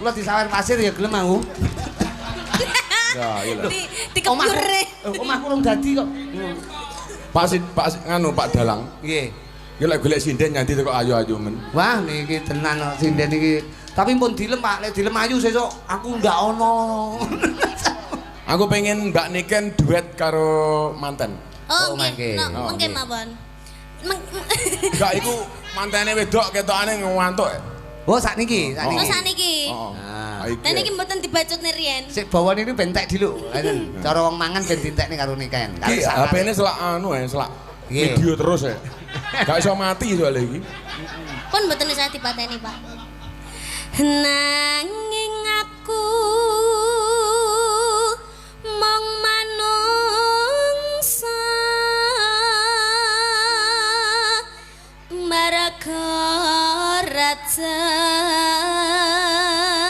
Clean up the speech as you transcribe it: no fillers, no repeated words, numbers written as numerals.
Kula disawer pasir ya gelem aku. Ya, iya lho. Di dikepure. Omahku rung dadi kok. Pak Sin, Pak nganu Pak Dalang. Nggih. Iki lek golek sinden nyanti kok ayu-ayu men. Wah niki tenan kok sinden iki. Tapi pun dilem Pak, lek dilem ayu sesuk aku ndak ono. Aku pengen Mbak Niken duet karo manten. Oh, Oh, mangke. nggih. No, Oh, mengke nggih. mawon. Enggak iku mantene wedok ketokane ngantuk. Oh sakniki, sakniki. Oh, sakniki. Heeh. Ah. Lah niki mboten dibacutne riyen. Sik bawane ini ben entek diluk. Ngoten. Cara wong mangan ben dientekne karo Niken. Iki HP-ne selak anu ya, selak Nggih. video terus ya. Gak iso mati soalnya iki. Pun mboten usah dipateni, Pak. Nanging aku mong manungsa marga raja